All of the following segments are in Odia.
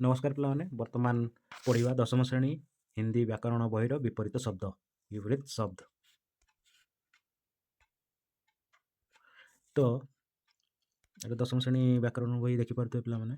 ନମସ୍କାର ପିଲାମାନେ, ବର୍ତ୍ତମାନ ପଢ଼ିବା ଦଶମ ଶ୍ରେଣୀ ହିନ୍ଦୀ ବ୍ୟାକରଣ ବହିର ବିପରୀତ ଶବ୍ଦ, ବିପରୀତ ଶବ୍ଦ। ତ ଏଟା ଦଶମ ଶ୍ରେଣୀ ବ୍ୟାକରଣ ବହି ଦେଖିପାରୁଥିବେ ପିଲାମାନେ।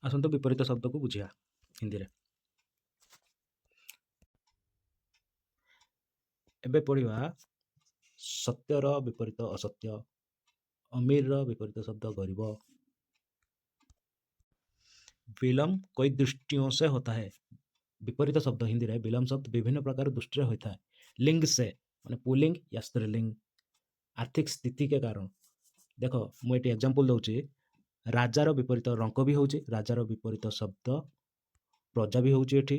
ଆସନ୍ତୁ ବିପରୀତ ଶବ୍ଦକୁ ବୁଝିବା ହିନ୍ଦୀରେ। ଏବେ ପଢ଼ିବା ସତ୍ୟର ବିପରୀତ ଅସତ୍ୟ, ଅମୀରର ବିପରୀତ ଶବ୍ଦ ଗରିବ। विलंब कई दृष्टियों से होता है। विपरीत शब्द हिंदी रे विलंब शब्द विभिन्न प्रकार दृष्टि होता है। लिंग से माने पुल्लिंग या स्त्रीलिंग, आर्थिक स्थिति के कारण। देख मुझे एग्जाम्पल दौर, राजार विपरीत रंक भी होची, राजार विपरीत शब्द प्रजा भी होची, एठी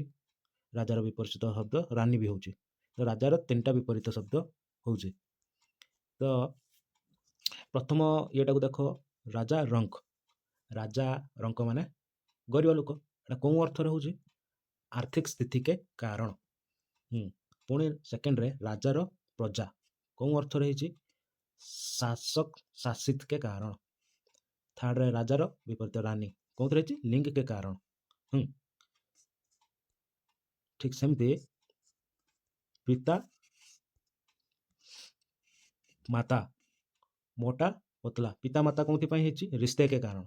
राजार विपरीत शब्द रानी भी होची। तो राजार तीन विपरीत शब्द होची। तो प्रथम इटा को देख, राजा रंक, राजा रंक माने गरीब लोक, एटा कौन अर्थ रे होची? आर्थिक स्थिति के कारण। पुणी सेकेंड रे राजार प्रजा कौन अर्थ रही? शासक शासित के कारण। थर्ड रे राजार विपरीत रानी कौन रही? लिंग के कारण। ठीक सेमती पिता माता, मोटा पतला, पिता माता कौन होची? रिश्ते के कारण।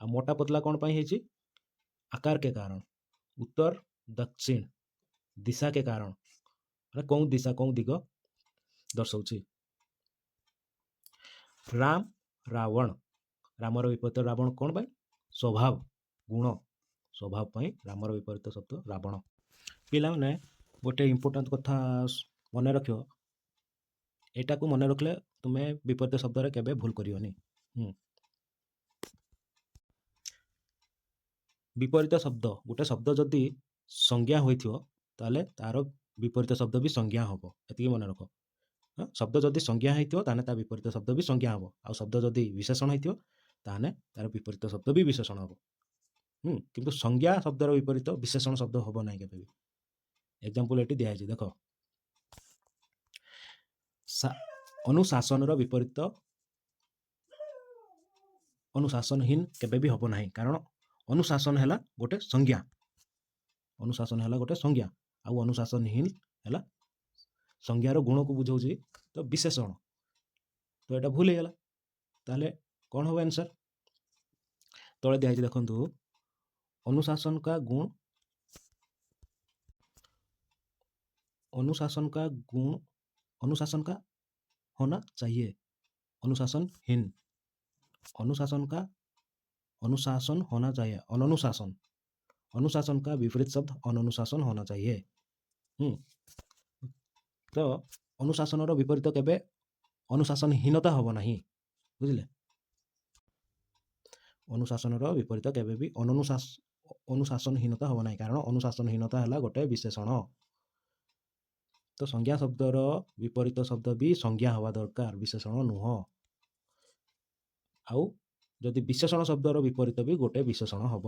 आ मोटा पतला कौन पाई होची? आकार के कारण। उत्तर दक्षिण दिशा के कारण, माने कौन दिशा कौन दिग दर्शाଉଛି। राम रावण, रामर विपरीत रावण कौन पाई? स्वभाव गुण, स्वभाव पाई रामर विपरीत शब्द रावण। पिलाମାନେ गोटे इम्पोर्टांट कथा मने रखियो, एटाକୁ ମନେ ରଖିଲେ ତୁମେ ବିପରୀତ ଶବ୍ଦରେ କେବେ ଭୁଲ କରିବନି। ବିପରୀତ ଶବ୍ଦ, ଗୋଟେ ଶବ୍ଦ ଯଦି ସଂଜ୍ଞା ହୋଇଥିବ ତାହେଲେ ତାର ବିପରୀତ ଶବ୍ଦ ବି ସଂଜ୍ଞା ହେବ, ଏତିକି ମନେ ରଖ। ଶବ୍ଦ ଯଦି ସଂଜ୍ଞା ହେଇଥିବ ତାହେଲେ ତା ବିପରୀତ ଶବ୍ଦ ବି ସଂଜ୍ଞା ହେବ, ଆଉ ଶବ୍ଦ ଯଦି ବିଶେଷଣ ହେଇଥିବ ତାହେଲେ ତାର ବିପରୀତ ଶବ୍ଦ ବି ବିଶେଷଣ ହେବ। କିନ୍ତୁ ସଂଜ୍ଞା ଶବ୍ଦର ବିପରୀତ ବିଶେଷଣ ଶବ୍ଦ ହେବ ନାହିଁ କେବେ ବି। ଏକ୍ଜାମ୍ପଲ୍ ଏଠି ଦିଆହେଇଛି ଦେଖ, ଅନୁଶାସନର ବିପରୀତ ଅନୁଶାସନହୀନ କେବେ ବି ହେବ ନାହିଁ, କାରଣ ଅନୁଶାସନ ହେଲା ଗୋଟେ ସଂଜ୍ଞା, ଅନୁଶାସନ ହେଲା ଗୋଟେ ସଂଜ୍ଞା, ଆଉ ଅନୁଶାସନହୀନ ହେଲା ସଂଜ୍ଞାର ଗୁଣକୁ ବୁଝାଉଛି ତ ବିଶେଷଣ, ତ ଏଇଟା ଭୁଲ ହେଇଗଲା। ତାହେଲେ କ'ଣ ହେବ ଆନ୍ସର୍? ତଳେ ଦିଆହେଇଛି ଦେଖନ୍ତୁ, ଅନୁଶାସନ କା ଗୁଣ, अनुशासन का गुण, अनुशासन का होना चाहिए, अनुशासनहीन, अनुशासन का अनुशासन होना चाहिए, अननुशासन, अनुशासन का विपरीत शब्द अननुशासन होना चाहिए। तो अनुशासनर विपरीत केबे अनुशासनहीनता हब नाही, बुझले? अनुशासनर विपरीत केबे भी अनुशासनहीनता हब नाही, कारण अनुशासनहीनता हला गोटे विशेषण। तो संज्ञा शब्दर विपरीत शब्द भी संज्ञा हवा दरकार, विशेषण नुह। आउ जदि विशेषण शब्दर विपरीत भी गोटे विशेषण हब।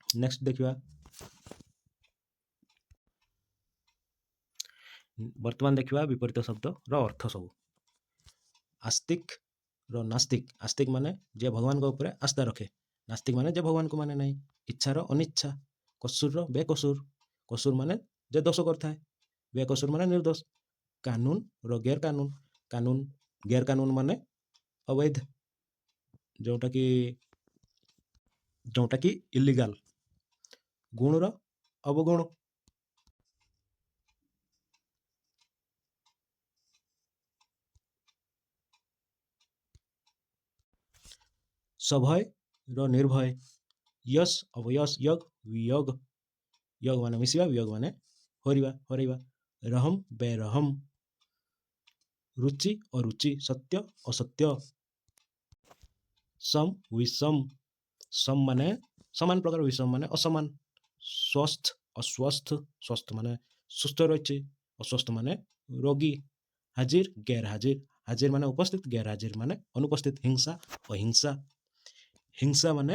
नेक्स्ट देखिबा, वर्तमान देखिबा विपरीत शब्द र अर्थ सब। आस्तिक र नास्तिक, आस्तिक माने जे भगवान के ऊपर आस्था रखे, नास्तिक माने जे भगवान को माने नहीं। इच्छार अनिच्छा, कसूर र बेकसूर, कसूर माने जे दोष करता है, बेकसूर माने निर्दोष। कानून र गैर कानून, कानून गैर कानून माने अवैध, जोटा कि इलिगाल। गुण र अवगुण। सभय र निर्भय, यश अवयश, यग वियोग, योग माने मिसिबा, वियोग माने हरिवा हराइबा। रहम बेरहम, रुचि अरुचि, सत्य असत्य। सम विषम, सम माने समान प्रकार, विषम माने असमान। स्वस्थ अस्वस्थ, स्वस्थ माने सुस्थ रही, अस्वस्थ माने रोगी। हाजिर गैर हाजिर, हाजिर माने उपस्थित, गैर हाजिर माने अनुपस्थित। हिंसा अहिंसा, हिंसा माने,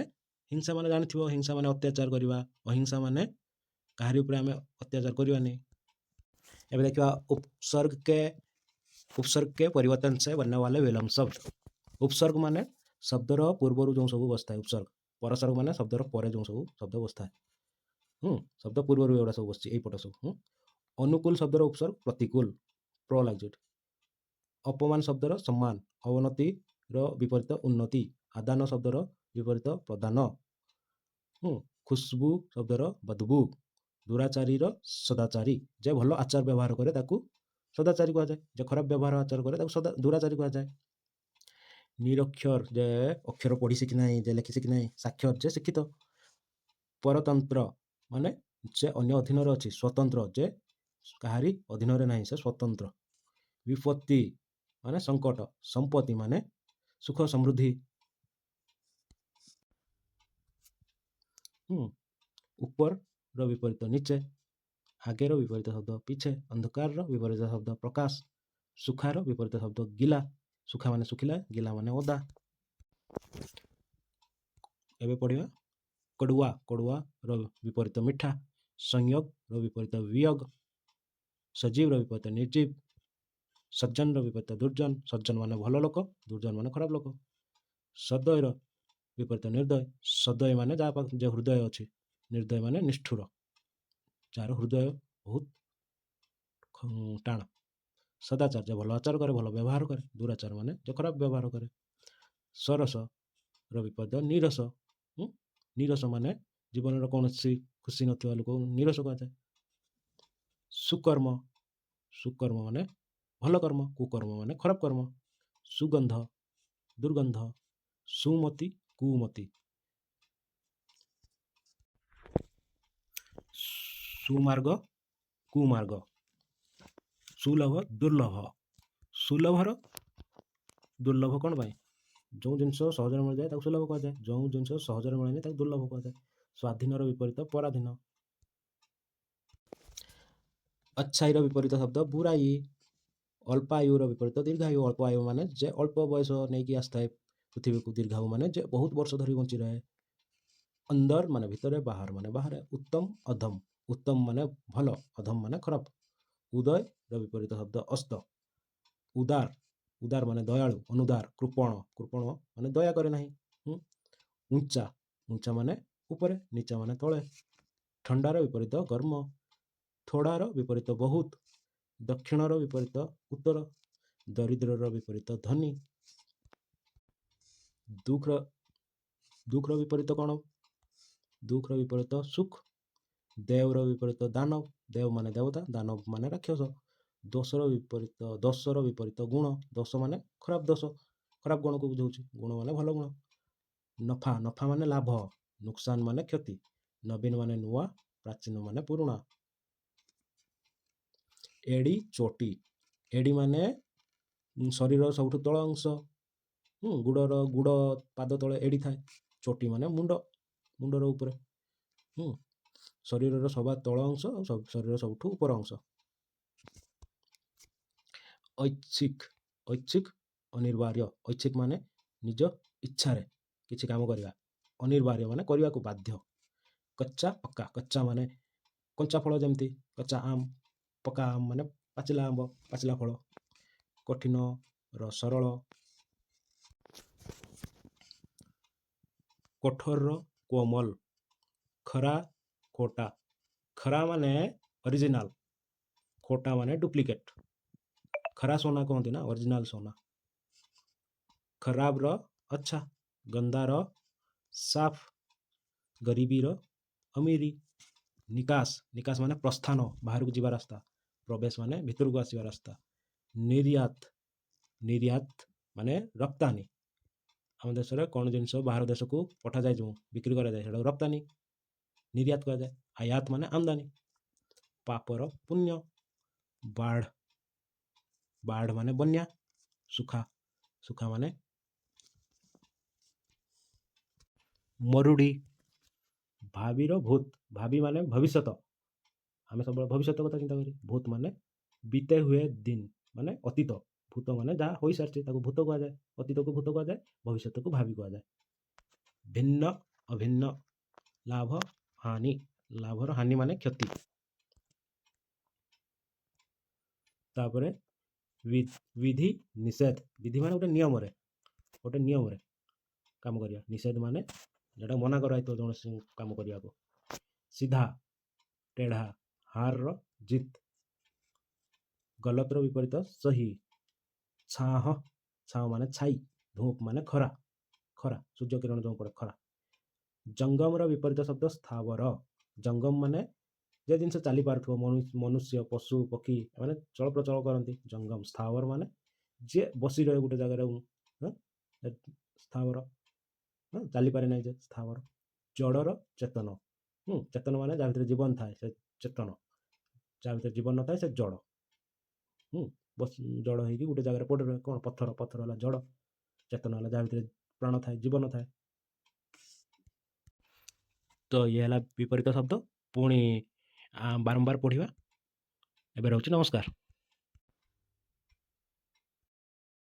हिंसा माने जानिथिବ, हिंसा माने अत्याचार करवा, अहिंसा माने काहारी उपरे आमे अत्याचार करवानी। एबे देखिबा उपसर्ग के, उपसर्ग के परिवर्तन से बनने वाले विलंब शब्द। ଉପସର୍ଗ ମାନେ ଶବ୍ଦର ପୂର୍ବରୁ ଯେଉଁ ସବୁ ବସିଥାଏ ଉପସର୍ଗ। ପରସର୍ଗ ମାନେ ଶବ୍ଦର ପରେ ଯେଉଁ ସବୁ ଶବ୍ଦ ବସିଥାଏ। ଶବ୍ଦ ପୂର୍ବରୁ ଏଗୁଡ଼ା ସବୁ ବସିଛି ଏଇପଟ ସବୁ। ଅନୁକୂଲ ଶବ୍ଦର ଉପସର୍ଗ ପ୍ରତିକୂଲ, ପ୍ର ଲାଗିଛି ଏଠି। ଅପମାନ ଶବ୍ଦର ସମ୍ମାନ, ଅବନତିର ବିପରୀତ ଉନ୍ନତି, ଆଦାନ ଶବ୍ଦର ବିପରୀତ ପ୍ରଦାନ, ଖୁସବୁ ଶବ୍ଦର ବଦବୁ, ଦୁରାଚାରୀର ସଦାଚାରୀ, ଯେ ଭଲ ଆଚାର ବ୍ୟବହାର କରେ ତାକୁ ସଦାଚାରୀ କୁହାଯାଏ, ଯେ ଖରାପ ବ୍ୟବହାର ଆଚାର କରେ ତାକୁ ସଦା ଦୁରାଚାରୀ କୁହାଯାଏ। ନିରକ୍ଷର ଯେ ଅକ୍ଷର ପଢ଼ି ଶିଖି ନାହିଁ, ଯେ ଲେଖି ଶିଖି ନାହିଁ, ସାକ୍ଷର ଯେ ଶିକ୍ଷିତ। ପରତନ୍ତ୍ର ମାନେ ସେ ଅନ୍ୟ ଅଧୀନରେ ଅଛି, ସ୍ୱତନ୍ତ୍ର ଯେ କାହାରି ଅଧୀନରେ ନାହିଁ, ସେ ସ୍ୱତନ୍ତ୍ର। ବିପତ୍ତି ମାନେ ସଙ୍କଟ, ସମ୍ପତ୍ତି ମାନେ ସୁଖ ସମୃଦ୍ଧି। ଉପରର ବିପରୀତ ନିଚେ, ଆଗେର ବିପରୀତ ଶବ୍ଦ ପିଛେ, ଅନ୍ଧକାରର ବିପରୀତ ଶବ୍ଦ ପ୍ରକାଶ, ସୁଖାର ବିପରୀତ ଶବ୍ଦ ଗିଲା, ସୁଖା ମାନେ ଶୁଖିଲା, ଗିଲା ମାନେ ଓଦା। ଏବେ ପଢ଼ିବା କଡ଼ୁଆ, କଡ଼ୁଆର ବିପରୀତ ମିଠା, ସଂୟୋଗର ବିପରୀତ ବିୟୋଗ, ସଜୀବର ବିପରୀତ ନିର୍ଜୀବ, ସଜ୍ଜନର ବିପରୀତ ଦୁର୍ଜନ, ସଜ୍ଜନ ମାନେ ଭଲ ଲୋକ, ଦୁର୍ଜନ ମାନେ ଖରାପ ଲୋକ। ସଦୟର ବିପରୀତ ନିର୍ଦ୍ଦୟ, ସଦୟ ମାନେ ଯାହା ପାଖ ଯେ ହୃଦୟ ଅଛି, ନିର୍ଦ୍ଦୟ ମାନେ ନିଷ୍ଠୁର, ଯାହାର ହୃଦୟ ବହୁତ ଟାଣ। ସଦାଚାର ଯେ ଭଲ ଆଚାର କରେ, ଭଲ ବ୍ୟବହାର କରେ, ଦୁରାଚାର ମାନେ ଯେ ଖରାପ ବ୍ୟବହାର କରେ। ସରସର ବିପରୀତ ନିରସ, ନିରସ ମାନେ ଜୀବନର କୌଣସି ଖୁସି ନଥିବା ଲୋକକୁ ନିରସ କୁହାଯାଏ। ସୁକର୍ମ, ସୁକର୍ମ ମାନେ ଭଲ କର୍ମ, କୁକର୍ମ ମାନେ ଖରାପ କର୍ମ। ସୁଗନ୍ଧ, ଦୁର୍ଗନ୍ଧ, ସୁମତି, କୁମତି। ସୁମାର୍ଗ, କୁମାର୍ଗ। ସୁଲଭ, ଦୁର୍ଲଭ। ସୁଲଭର ଦୁର୍ଲଭ କ'ଣ ପାଇଁ? ଯେଉଁ ଜିନିଷ ସହଜରେ ମିଳିଯାଏ ତାକୁ ସୁଲଭ କୁହାଯାଏ, ଯେଉଁ ଜିନିଷ ସହଜରେ ମିଳେନି ତାକୁ ଦୁର୍ଲଭ କୁହାଯାଏ। ସ୍ୱାଧୀନର ବିପରୀତ ପରାଧୀନ। ଅଚ୍ଛାଇର ବିପରୀତ ଶବ୍ଦ ବୁରାଇ। ଅଳ୍ପାୟୁର ବିପରୀତ ଦୀର୍ଘାୟୁ। ଅଳ୍ପ ଆୟୁ ମାନେ ଯେ ଅଳ୍ପ ବୟସ ନେଇକି ଆସିଥାଏ ପୃଥିବୀକୁ, ଦୀର୍ଘାୟୁ ମାନେ ଯେ ବହୁତ ବର୍ଷ ଧରି ବଞ୍ଚି ରହେ। ଅନ୍ଦର ମାନେ ଭିତରେ, ବାହାର ମାନେ ବାହାରେ। ଉତ୍ତମ, ଅଧମ। ଉତ୍ତମ ମାନେ ଭଲ, ଅଧମ ମାନେ ଖରାପ। ଉଦୟର ବିପରୀତ ଶବ୍ଦ ଅସ୍ତ। ଉଦାର, ଉଦାର ମାନେ ଦୟାଳୁ, ଅନୁଦାର। କୃପଣ, କୃପଣ ମାନେ ଦୟା କରେ ନାହିଁ। ଉଞ୍ଚା, ଉଞ୍ଚା ମାନେ ଉପରେ, ନିଚା ମାନେ ତଳେ। ଥଣ୍ଡାର ବିପରୀତ ଗର୍ମ। ଥୋଡ଼ାର ବିପରୀତ ବହୁତ। ଦକ୍ଷିଣର ବିପରୀତ ଉତ୍ତର। ଦରିଦ୍ରର ବିପରୀତ ଧନୀ। ଦୁଃଖର ଦୁଃଖର ବିପରୀତ କ'ଣ? ଦୁଃଖର ବିପରୀତ ସୁଖ। ଦେବର ବିପରୀତ ଦାନବ, ଦେବ ମାନେ ଦେବତା, ଦାନବ ମାନେ ରାକ୍ଷସ। ଦୋଷର ବିପରୀତ ଦୋଷର ବିପରୀତ ଗୁଣ, ଦୋଷ ମାନେ ଖରାପ ଦୋଷ, ଖରାପ ଗୁଣକୁ ବୁଝାଉଛି, ଗୁଣ ମାନେ ଭଲ ଗୁଣ। ନଫା, ନଫା ମାନେ ଲାଭ, ନୁକସାନ ମାନେ କ୍ଷତି। ନବୀନ ମାନେ ନୂଆ, ପ୍ରାଚୀନ ମାନେ ପୁରୁଣା। ଏଡ଼ି ଚୋଟି, ଏଡ଼ି ମାନେ ଶରୀରର ସବୁଠୁ ତଳ ଅଂଶ, ଗୁଡ଼ର ଗୁଡ଼ ପାଦ ତଳେ ଏଡ଼ି ଥାଏ। ଚୋଟି ମାନେ ମୁଣ୍ଡ, ମୁଣ୍ଡର ଉପରେ। ଶରୀରର ସବା ତଳ ଅଂଶ ଆଉ ଶରୀରର ସବୁଠୁ ଉପର ଅଂଶ। ଐଚ୍ଛିକ, ଐଚ୍ଛିକ ଅନିବାର୍ଯ୍ୟ। ଐଚ୍ଛିକ ମାନେ ନିଜ ଇଚ୍ଛାରେ କିଛି କାମ କରିବା, ଅନିବାର୍ଯ୍ୟ ମାନେ କରିବାକୁ ବାଧ୍ୟ। କଚ୍ଚା ପକ୍କା, କଚ୍ଚା ମାନେ କଞ୍ଚା ଫଳ ଯେମିତି କଚ୍ଚା ଆମ୍, ପକ୍କା ଆମ୍ ମାନେ ପାଚିଲା ଆମ୍ବ, ପାଚିଲା ଫଳ। କଠିନର ସରଳ। କଠୋରର କୋମଲ। ଖରା ଖୋଟା, ଖରା ମାନେ ଅରିଜିନାଲ, ଖୋଟା ମାନେ ଡୁପ୍ଲିକେଟ। ଖରା ସୋନା କହନ୍ତି ନା, ଅରିଜିନାଲ ସୋନା। ଖରାପର ଅଚ୍ଛା, ଗନ୍ଦାର ସାଫ, ଗରିବୀର ଅମିରି। ନିକାଶ, ନିକାଶ ମାନେ ପ୍ରସ୍ଥାନ, ବାହାରକୁ ଯିବା ରାସ୍ତା, ପ୍ରବେଶ ମାନେ ଭିତରକୁ ଆସିବା ରାସ୍ତା। ନିର୍ୟାତ, ନିର୍ୟାତ ମାନେ ରପ୍ତାନି। ଆମ ଦେଶରେ କ'ଣ ଜିନିଷ ବାହାର ଦେଶକୁ ପଠାଯାଏ, ଯେଉଁ ବିକ୍ରି କରାଯାଏ ସେଟାକୁ ରପ୍ତାନି, ନିର୍ୟାତ କୁହାଯାଏ। ଆୟାତ ମାନେ ଆମଦାନୀ। ପାପର ପୁଣ୍ୟ। ବାଢ଼, ବାଢ଼ ମାନେ ବନ୍ୟା। ସୁଖା, ସୁଖା ମାନେ ମରୁଡ଼ି। ଭାବିର ଭୂତ, ଭାବି ମାନେ ଭବିଷ୍ୟତ, ଆମେ ସବୁବେଳେ ଭବିଷ୍ୟତ କଥା ଚିନ୍ତା କରି। ଭୂତ ମାନେ ବିତେ ହୁଏ ଦିନ ମାନେ ଅତୀତ। ଭୂତ ମାନେ ଯାହା ହୋଇସାରିଛି ତାକୁ ଭୂତ କୁହାଯାଏ, ଅତୀତକୁ ଭୂତ କୁହାଯାଏ, ଭବିଷ୍ୟତକୁ ଭାବି କୁହାଯାଏ। ଭିନ୍ନ ଅଭିନ୍ନ। ଲାଭ ହାନି, ଲାଭର ହାନି ମାନେ କ୍ଷତି। ତାପରେ ବିଧି ନିଷେଧ, ବିଧି ମାନେ ଗୋଟେ ନିୟମରେ, ଗୋଟେ ନିୟମରେ କାମ କରିବା। ନିଷେଧ ମାନେ ଯେଉଁଟା ମନା କରାହେଇଥିବ କୌଣସି କାମ କରିବାକୁ। ସିଧା, ଟେଢ଼ା, ହାରର ଜିତ। ଗଲତର ବିପରୀତ ସହି। ଛାଁ, ଛାଁ ମାନେ ଛାଇ, ଧୂପ ମାନେ ଖରା, ଖରା ସୂର୍ଯ୍ୟ କିରଣ ଯେଉଁ ପଡ଼େ ଖରା। ଜଙ୍ଗମର ବିପରୀତ ଶବ୍ଦ ସ୍ଥାବର। ଜଙ୍ଗମ ମାନେ ଯେ ଜିନିଷ ଚାଲି ପାରୁଥିବ, ମନୁଷ୍ୟ, ପଶୁ, ପକ୍ଷୀ ଏମାନେ ଚଳପ୍ରଚଳ କରନ୍ତି, ଜଙ୍ଗମ। ସ୍ଥାବର ମାନେ ଯିଏ ବସି ରହେ ଗୋଟେ ଜାଗାରେ, ସ୍ଥାବର, ଚାଲିପାରେ ନାହିଁ ଯେ ସ୍ଥାବର। ଜଡ଼ର ଚେତନ। ଚେତନ ମାନେ ଯାହା ଭିତରେ ଜୀବନ ଥାଏ ସେ ଚେତନ, ଯାହା ଭିତରେ ଜୀବନ ନଥାଏ ସେ ଜଡ଼। ବସ ଜଡ଼ ହେଇକି ଗୋଟେ ଜାଗାରେ ପଡ଼ି ରହେ, କ'ଣ? ପଥର। ପଥର ହେଲା ଜଡ଼, ଚେତନ ହେଲା ଯାହା ଭିତରେ ପ୍ରାଣ ଥାଏ, ଜୀବନ ଥାଏ। ତ ଇଏ ହେଲା ବିପରୀତ ଶବ୍ଦ। ପୁଣି ବାରମ୍ବାର ପଢ଼ିବା। ଏବେ ରହୁଛି, ନମସ୍କାର।